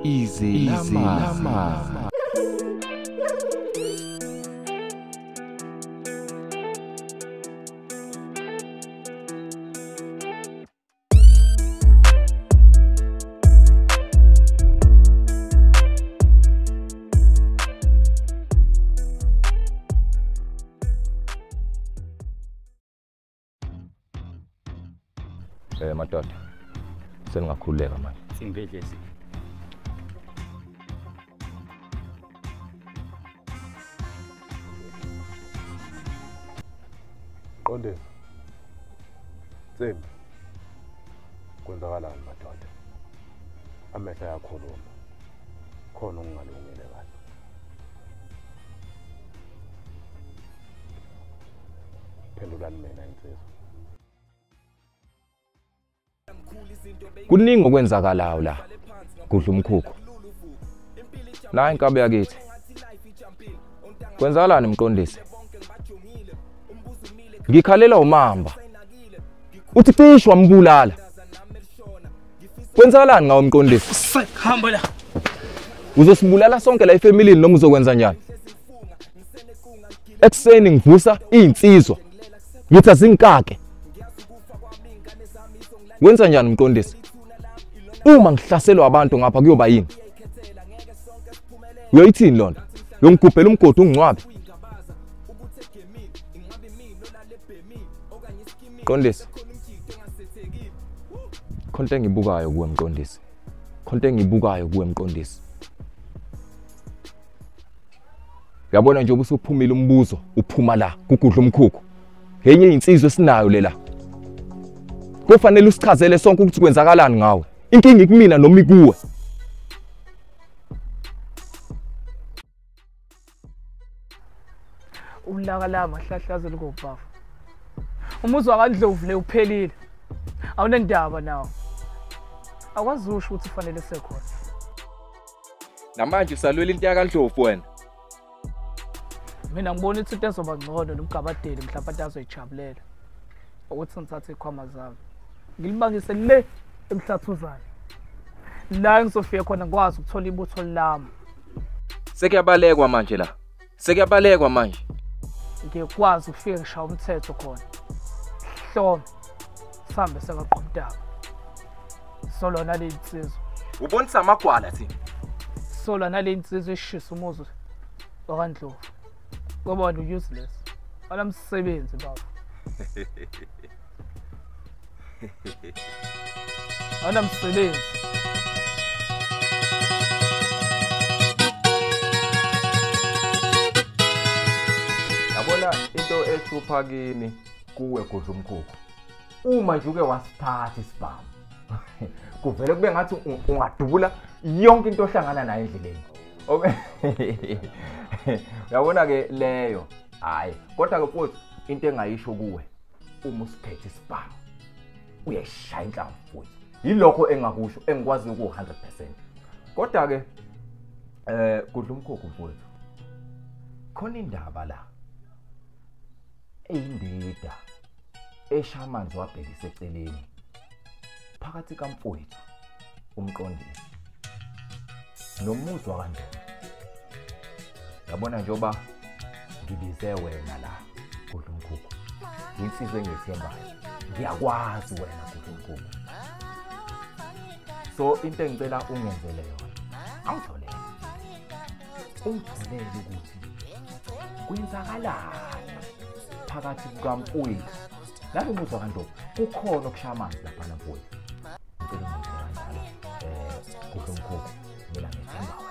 Izelamani. Madoda, seningakhululeka manje. Singibedlesi. Qondisa. Tsimbi. Kwenzakalani madoda? Amehlo ayakhuluma. Khona okungalungile kahle. Phendulani mina insizwa. Kuningi okwenzakalayo la kudla umkhukhu. La inkabe yakithi. Kwenzakalani mqondisi? Ngikhalela umamba. Uthi cishe wambulala. Kwenzakalani ngawe mqondisi? Hamba la. Uzosibulala sonke la efamilini noma uzokwenza njani? Ekuseni ngivusa insizwa. Ngithi azinkake. Wenza njani mqondisi? Uma ngihlaselwa abantu ngapha kuyoba yini? Uyoyithini lona? Uyongigubhela umgodi ungcwabe. Mqondisi. Khonto engibukayo kuwe mqondisi. Khonto engibukayo kuwe mqondisi. Uyabona nje ubusuphumile umbuzo uphuma la kugudla umkhukhu. Ngenye insizwa esinayo lela. Kufanele usichazele sonke ukuthi kwenzakalani ngawe. Inkinga ikumina noma ikuwe. Ulaka la mahlahlazo lokubhafa. Umuzwa kaNdlovu le uphelile. Awunendaba nawo. Akwazi usho ukuthi ufanele sekhona. Namanje usalwela into yakaNdlovu wena. Mina ngibona ukuthi into ezoba ngcono nomgabadeli mhlawumbe azoyijabulela. Ukuthi ngithathe ikhwama zami. Ngilibangise le emhlathuzane. La ngizofika khona ngikwazi ukuthola ibutho lami. Sekuyabalekwa manje la. Sekuyabalekwa manje. Ngiyakwazi ukufika ngishaya umthetho khona. Hlome. Sihambe sekaqhubdaba. Solona le insizwa. Ubonisa amagwala thina. Solona le insizwa eshisa umuzi wakaNdlovu. Ngoba wena useless. Alamsebenzi baba. Alamsebenzi. Yabona into ehlupha kimi kuwe gudla umkhukhu. Uma nje uke wasiphatha isibhamu. Kuvele kube ngathi ungadubula yonke into ohlangana nayo endleleni. Uyabona ke leyo. Hayi, kodwa ke futhi into engayisho kuwe uma usiphethe isibhamu uyayishaya inhlamvu futhi. Yilokho engakusho engikwazi ku 100%. Kodwa ke gudla umkhukhu mfowethu. Khona indaba la eyindida esha amanzi wabhekisa eceleni phakathi kamfowethu umqondisi nomuzwa kaNdlovu. Yabona njengoba ngibize wena la gudla umkhukhu, insizwa engiyithembayo, ngiyakwazi wena gudla umkhukhu. So into engicela ungenzele yona, angitholele ungitholele ukuthi kwenzakalani phakathi kukamfowethu nalo muzwa kaNdlovu. Kukhona okushaya amanzi laphana mfowethu. Ngicela ungenzele kanjalo gudla umkhukhu, mina ngithemba wena.